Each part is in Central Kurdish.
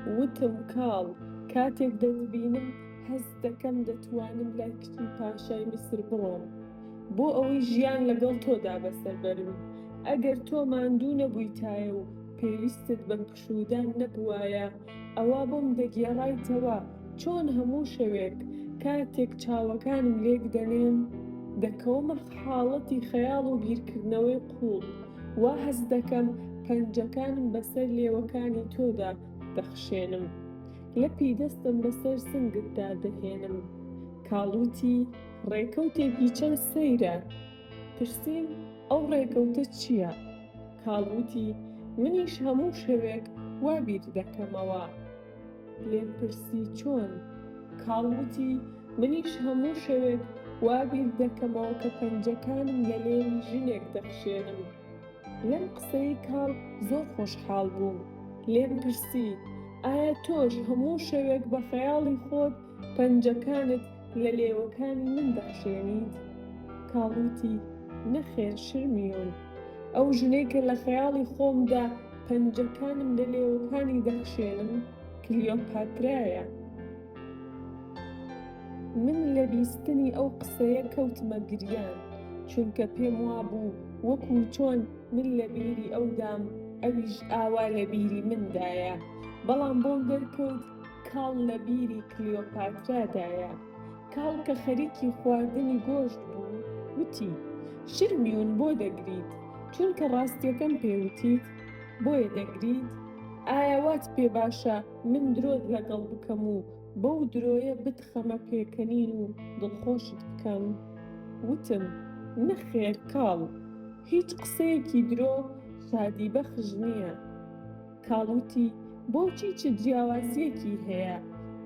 وتم کاڵ، کاتێک دەتبینم هەست دەکەم دەتوانم لای کچی پاشای میسر بڕۆم بۆ ئەوەی ژیان لەگەڵ تۆدا بەسەر بەرم. ئەگەر تۆ ماندوو نەبوویتایە و پێویستت بە پشوودان نەبووایە، ئەوا بۆم دەگێڕایتەوە چۆن هەموو شەوێک کاتێک چاوەکانم لێک دەنێم، دەکەومە حاڵەتی خەیاڵ و بیرکردنەوەی قووڵ، وا هەست دەکەم پەنجەکانم بەسەر لێوەکانی تۆدا دەخشێنم. لەپی دەستم بەسەر سنگتدا دەهێنم. کاڵ وتی، ڕێکەوتێکی چەند سەیرە. پرسیم، ئەو ڕێکەوتە چییە؟ کاڵ وتی، منیش هەموو شەوێک وا بیر دەکەمەوە. لێم پرسی، چۆن؟ کاڵ وتی، منیش هەموو شەوێک وا بیر دەکەمەوە کە پەنجەکانم لە لێوی ژنێک دەخشێنم. لەم قسەی کاڵ زۆر خۆشحاڵ بووم. لێم پرسی، ئایا تۆش هەموو شەوێک بە خەیاڵی خۆت پەنجەکانت لە لێوەکانی من دەخشێنیت؟ کاڵ وتی، نەخێر شرمیون، ئەو ژنەی کە لە خەیاڵی خۆمدا پەنجەکانم لە لێوەکانی دەخشێنم کلیۆپاترایە. من لە بیستنی ئەو قسەیە کەوتمە گریان، چونکە پێم وابوو وەکوو چۆن من لە بیری ئەودام ئەویش ئاوا لە بیری مندایە، بەڵام بۆم دەرکەوت کاڵ لە بیری کلیۆپاترادایە. کاڵ کە خەریکی خواردنی گۆشت بوو، وتی، شرمیون بۆ دەگریت؟ چونکە ڕاستیەکەم پێ وتیت، بۆیە دەگریت؟ ئایا وات پێ باشە من درۆت لەگەڵ بکەم و بەو درۆیە بتخەمە پێکەنین و دڵخۆشت بکەم؟ وتم، نەخێر کاڵ، هیچ قسەیەکی درۆ شادیبەخش نییە. کاڵ وتی، بۆچی چ جیاوازییەکی هەیە؟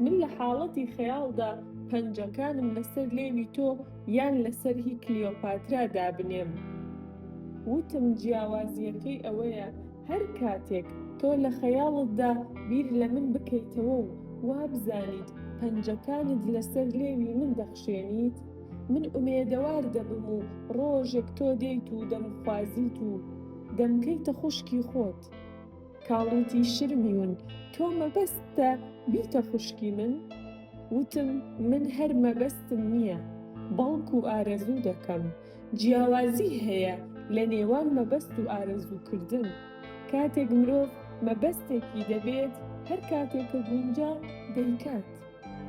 من لە حاڵەتی خەیاڵدا پەنجەکانم لەسەر لێوی تۆ یان لەسەر هی کلیۆپاترا دابنێم. وتم، جیاوازییەکەی ئەوەیە هەر کاتێک تۆ لە خەیاڵتدا بیر لە من بکەیتەوە و وابزانیت پەنجەکانت لەسەر لێوی من دەخشێنیت، من ئومێدەوار دەبم و ڕۆژێک تۆ دێیت و دەمخوازیت و دەمکەیتە خوشکی خۆت. کاڵ وتی شرمیون تۆ مەبەستتە بیتە خوشکی من؟ وتم من هەر مەبەستم نییە، بەڵکو ئارەزوو دەکەم. جیاوازی هەیە لە نێوان مەبەست و ئارەزووکردن. کاتێک مرۆڤ مەبەستێکی دەبێت، هەر کاتێک کە گونجا دەیکات.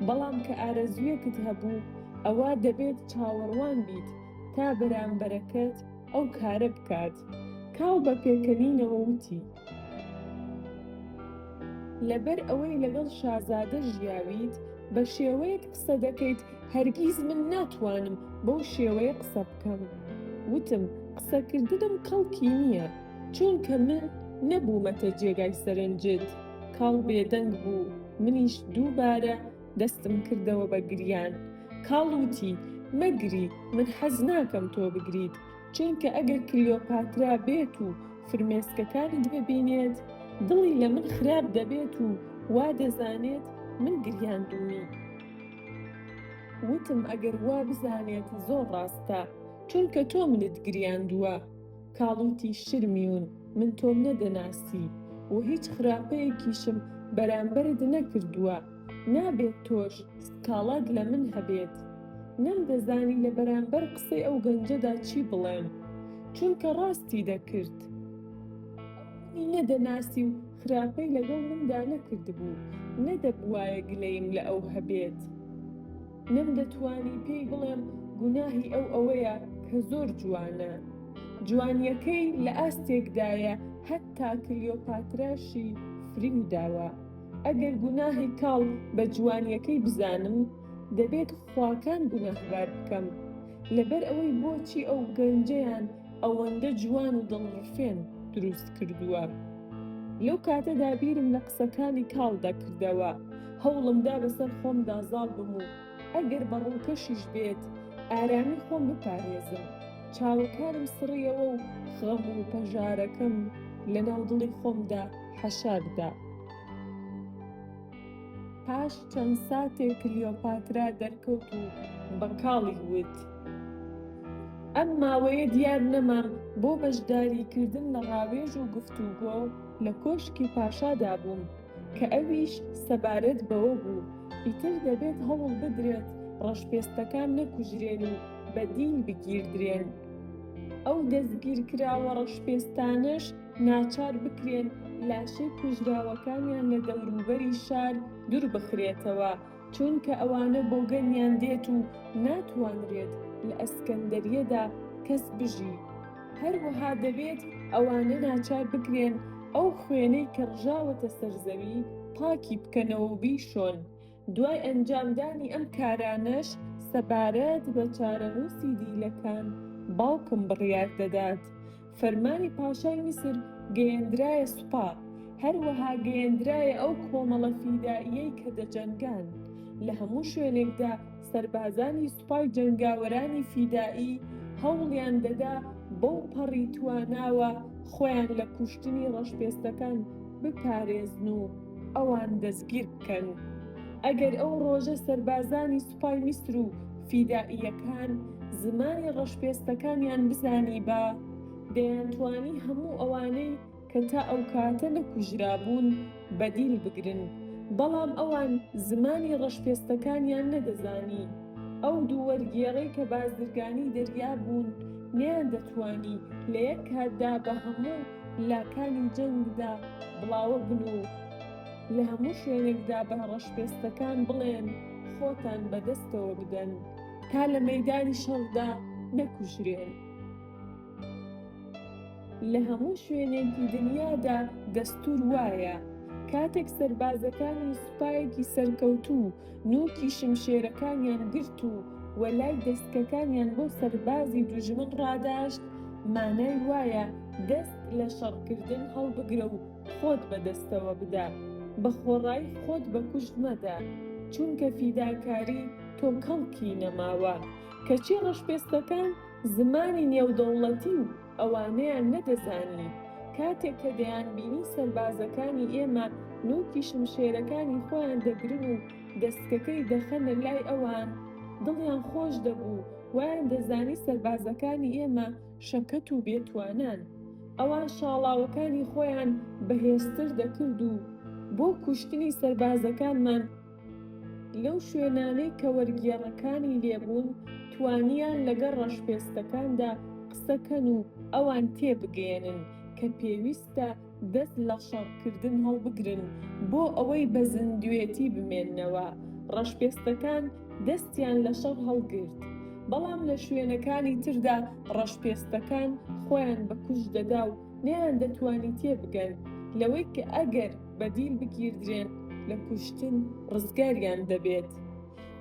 بەڵام کە ئارەزوویەکت هەبوو، ئەوا دەبێت چاوەڕوان بیت تا بەرامبەرەکەت ئەو کارە بکات. کاڵ بە پێکەنینەوە وتی. لەبەر ئەوەی لەگەڵ شازادە ژیاویت، بە شێوەیەک قسە دەکەیت هەرگیز من ناتوانم بەو شێوەیە قسە بکەم. وتم، قسەکردنم کەڵکی نییە، چونکە من نەبوومەتە جێگای سەرنجت. کاڵ بێدەنگ بوو، منیش دووبارە دەستم کردەوە بە گریان. کاڵ وتی، مەگری، من حەز ناکەم تۆ بگریت، چونکە ئەگەر کلیۆپاترا بێت و فرمێسکەکانت ببینێت، دڵی لە من خراپ دەبێت و وا دەزانێت من گریاندوومی. وتم ئەگەر وا بزانێت زۆر ڕاستە، چونکە تۆ منت گریاندووە. کاڵ وتی شرمیون من تۆم نەدەناسی و هیچ خراپەیەکیشم بەرامبەرت نەکردووە، نابێت تۆش سکاڵات لە من هەبێت. نەمدەزانی لە بەرامبەر قسەی ئەو گەنجەدا چی بڵێم، چونکە ڕاستی دەکرد. ئەو منی نەدەناسی و خراپەی لەگەڵ مندا نەکردبوو، نەدەبووایە گلەییم لە ئەو هەبێت. نەمدەتوانی پێی بڵێم گوناهی ئەو ئەوەیە کە زۆر جوانە. جوانییەکەی لە ئاستێکدایە هەتا کلیۆپاتراشی فریو داوە. ئەگەر گوناهی کاڵ بە جوانییەکەی بزانم، دەبێت خواکان گوناهبار بکەم. لەبەر ئەوەی بۆچی ئەو گەنجەیان ئەوەندە جوان و دڵڕفێن دروست کردووە. لەو کاتەدا بیرم لە قسەکانی کاڵ دەکردەوە، هەوڵم دا بەسەر خۆمدا زاڵ بم و ئەگەر بە ڕووکەشیش بێت ئارامی خۆم بپارێزم. چاوەکانم سڕیەوە و خەم و پەژارەکەم لەناو دڵی خۆمدا حەشار دا. پاش چەند ساتێک کلیۆپاترا دەرکەوت و بە کاڵی وت، ئەم ماوەیە دیار نەمام بۆ بەشداریکردن لە ڕاوێژ و گفتوگۆ لە کۆشکی پاشادا بووم. کە ئەویش سەبارەت بەوە بوو ئیتر دەبێت هەوڵ بدرێت ڕەشپێستەکان نەکوژرێن و بە دیل بگیردرێن. ئەو دەستگیرکراوە ڕەشپێستانەش ناچار بکرێن لاشەی کوژراوەکانیان لە دەوروبەری شار دوربخرێتەوە، چونکە ئەوانە بۆگەنیان دێت و ناتوانرێت لە ئەسکەندەریەدا کەس بژی. هەروەها دەبێت ئەوانە ناچار بکرێن ئەو خوێنەی کە ڕژاوەتە سەر زەوی پاکی بکەنەوە و بیشۆن. دوای ئەنجامدانی ئەم کارانەش سەبارەت بە چارەنووسی دیلەکان باوکم بڕیار دەدات. فەرمانی پاشای میسر گەیەندرایە سوپا، هەروەها گەیەندرایە ئەو کۆمەڵە فیدائیەی کە دەجەنگان. لە هەموو شوێنێکدا سەربازانی سوپای جەنگاوەرانی فیدائی هەوڵیان دەدا بەو پەڕی تواناوە خۆیان لە کوشتنی ڕەشپێستەکان بپارێزن و ئەوان دەستگیر بکەن. ئەگەر ئەو ڕۆژە سەربازانی سوپای میسر و فیدائییەکان زمانی ڕەشپێستەکانیان بزانیبا، دەیانتوانی هەموو ئەوانەی کە تا ئەوکاتە نەکوژرابوون بە دیل بگرن، بەڵام ئەوان زمانی ڕەشپێستەکانیان نەدەزانی. ئەو دوو وەرگێڕەی کە بازرگانی دەریا بوون، نەیاندەتوانی لە یەک کاتدا بە هەموو لاکانی جەنگدا بڵاوە بن و لە هەموو شوێنێکدا بە ڕەشپێستەکان بڵێن خۆتان بە دەستەوە بدەن تا لە مەیدانی شەڕدا نەکوژرێن. لە هەموو شوێنێکی دنیادا دەستوور وایە، کاتێک سەربازەکانی سوپایەکی سەرکەوتوو نووکی شمشێرەکانیان گرت و وەلای دەسکەکانیان بۆ سەربازی دوژمن ڕاداشت، مانای وایە دەست لە شەڕکردن هەڵبگرە و خۆت بە دەستەوە بدە، بە خۆڕایی خۆت بە کوشت مەدە، چونکە فیداکاری تۆ کەڵکی نەماوە. کەچی ڕەشپێستەکان زمانی نێودەوڵەتی و ئەوانەیان نەدەزانی. کاتێک کە دەیانبینی سەربازەکانی ئێمە نووکی شمشێرەکانی خۆیان دەگرن و دەسکەکەی دەخەنە لای ئەوان، دڵیان خۆش دەبوو، وایان دەزانی سەربازەکانی ئێمە شەکەت و بێتوانان. ئەوان شاڵاوەکانی خۆیان بەهێزتر دەکرد و بۆ کوشتنی سەربازەکانمان، لەو شوێنانەی کە وەرگێڕەکانی لێبوون، توانیان لەگەڵ ڕەشپێستەکاندا قسە کەن و ئەوان تێبگەیەنن کە پێویستە دەست لە شەڕکردن هەڵبگرن بۆ ئەوەی بە زیندوێتی بمێننەوە. ڕەشپێستەکان دەستیان لە شەڕ هەڵگرت. بەڵام لە شوێنەکانی تردا ڕەشپێستەکان خۆیان بە کوشت دەدا و نەیاندەتوانی تێبگەن لەوەی کە ئەگەر بە دیل بگیردرێن لە کوشتن ڕزگاریان دەبێت.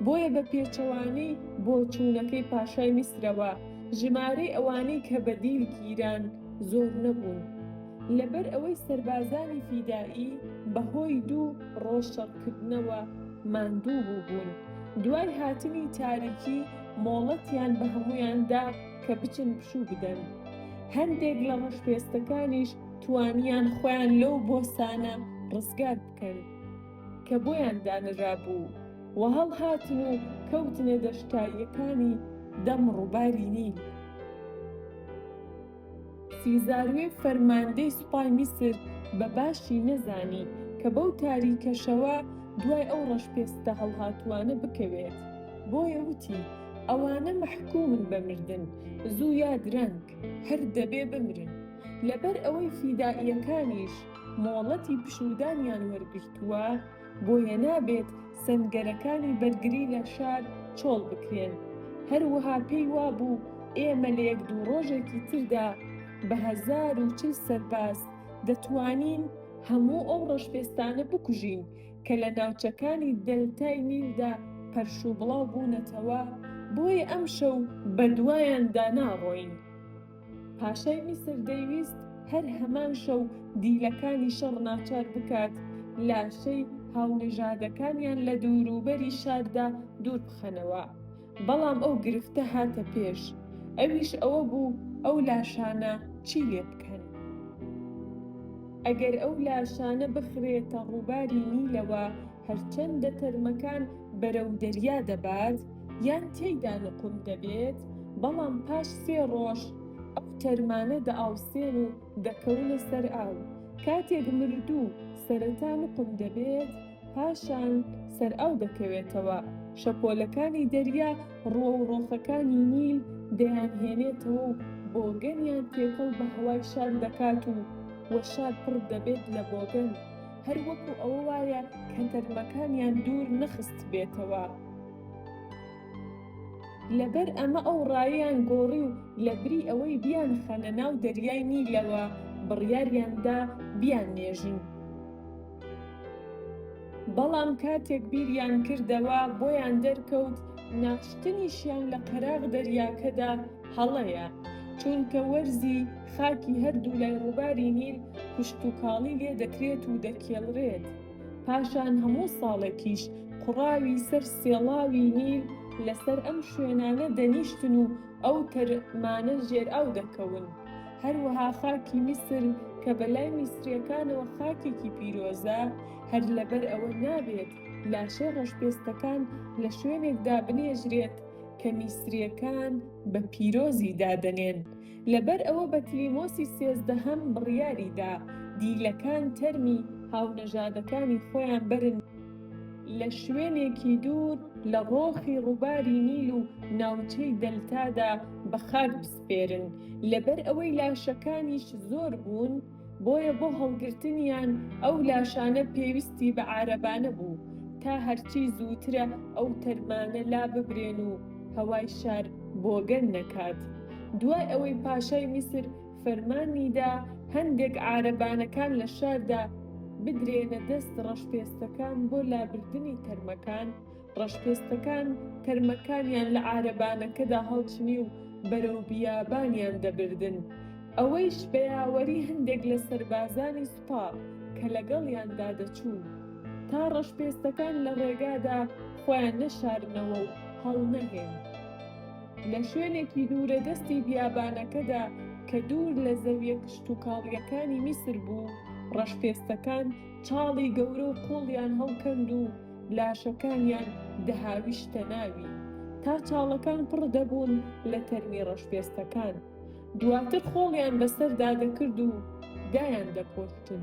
بۆیە بە پێچەوانەی بۆچوونەکەی پاشای میسرەوە ژمارەی ئەوانەی کە بە دیل گیران زۆر نەبوون. لەبەر ئەوەی سەربازانی فیدائی بە هۆی دوو ڕۆژ شەڕکردنەوە ماندوو بووبوون، دوای هاتنی تاریکی مۆڵەتیان بە هەموویان دا کە بچن پشوو بدەن. هەندێک لە ڕەشپێستەکانیش توانیان خۆیان لەو بۆسانە ڕزگار بکەن کە بۆیان دانرابوو و هەڵهاتن و کەوتنە دەشتاییەکانی دەم ڕووباری نیل. سیزاروێ فەرماندەی سوپای میسر بە باشی نەزانی کە بەو تاریکەشەوە دوای ئەو ڕەشپێستە هەڵهاتووانە بکەوێت، بۆیە وتی، ئەوانە مەحکوومن بە مردن، زوو یا درەنگ، هەر دەبێ بمرن. لەبەر ئەوەی فیدائییەکانیش مۆڵەتی پشوودانیان وەرگرتووە، بۆیە نابێت سەنگەرەکانی بەرگری لە شار چۆڵ بکرێن. هەروەها پێی وابوو ئێمە لە یەک دوو ڕۆژێکی تردا بە 1040 سەرباز دەتوانین هەموو ئەو ڕەشپێستانە بکوژین کە لە ناوچەکانی دەلتای نیلدا پەرشوبڵاو بوونەتەوە، بۆیە ئەمشەو بەدوایاندا ناڕۆین. پاشای میسر دەیویست هەر هەمان شەو دیلەکانی شەڕ ناچار بکات لاشەی هاونەژادەکانیان لە دەوروبەری شاردا دوور بخەنەوە، بەڵام ئەو گرفتە هاتە پێش، ئەویش ئەوە بوو ئەو لاشانە چی لێ بکەن؟ ئەگەر ئەو لاشانە بخرێتە ڕووباری نیلەوە، هەرچەندە تەرمەکان بەرەو دەریا دەبات یان تێیدا نوقم دەبێت، بەڵام پاش سێ ڕۆژ ئەو. تەرمانە دەئاوسێن و دەکەونە سەر ئاو. کاتێک مردوو سەرەتا نوقم دەبێت، پاشان سەرئاو دەکەوێتەوە، شەپۆلەکانی دەریا ڕووەو ڕۆخەکانی نیل دەیانهێنێتەوە و بۆگەنیان تێکەڵ بە هەوای شار دەکات و و شار پڕ دەبێت لە بۆگەن، هەر وەکو ئەوە وایە کە تەرمەکانیان دوور نەخستبێتەوە. لەبەر ئەمە ئەو ڕایەیان گۆڕی و لەبری ئەوەی بیانخەنە ناو دەریای نیلەوە بڕیاریان دا بیاننێژن. بەڵام کاتێک بیریان کردەوە بۆیان دەرکەوت ناشتنیشیان لە قەراغ دەریاکەدا هەڵەیە، چونکە وەرزی خاکی هەردوولای ڕووباری نیل کشتوکاڵی لێ دەکرێت و دەکێڵرێت، پاشان هەموو ساڵێکیش قوڕاوی سەر سێڵاوی نیل لەسەر ئەم شوێنانە دەنیشتن و ئەو تەرمانە ژێرئاو دەکەون. هەروەها خاکی میسر کە بە لای میسرییەکانەوە خاکێکی پیرۆزە، هەر لەبەر ئەوە نابێت لاشەی ڕەشپێستەکان لە شوێنێکدا بنێژرێت کە میسرییەکان بە پیرۆزی دادەنێن. لەبەر ئەوە بەتلیمۆسی سێزدەهەم بڕیاری دا دیلەکان تەرمی هاونەژادەکانی خۆیان بەرن لە شوێنێکی دوور لە ڕۆخی ڕووباری نیل و ناوچەی دەلتادا بە خاک بسپێرن، لەبەر ئەوەی لاشەکانیش زۆر بوون، بۆیە بۆ هەڵگرتنیان ئەو لاشانە پێویستی بە عارەبانە بوو، تا هەرچی زووترە ئەو تەرمانە لاببرێن و هەوای شار بۆگەن نەکات. دوای ئەوەی پاشای میسر فەرمانی دا هەندێک عارەبانەکان لە شاردا بدرێنە دەست ڕەشپێستەکان بۆ لابردنی تەرمەکان، ڕەشپێستەکان تەرمەکانیان لە عارەبانەکەدا هەڵچنی و بەرەو بیابانیان دەبردن، ئەوەیش بە یاوەری هەندێک لە سەربازانی سوپا کە لەگەڵیاندا دەچوون، تا ڕەشپێستەکان لە ڕێگادا خۆیان نەشارنەوە و هەڵنەهێن. لە شوێنێکی دوورەدەستی بیابانەکەدا کە دوور لە زەوییە کشتوکاڵییەکانی میسر بوو، ڕەشپێستەکان چاڵی گەورە و قووڵیان هەڵکەند و لاشەکانیان دەهاویشتە ناوی، تا چاڵەکان پڕ دەبوون لە تەرمی ڕەشپێستەکان. دواتر خۆڵیان بەسەردا دەکرد و دایاندەپۆشتن.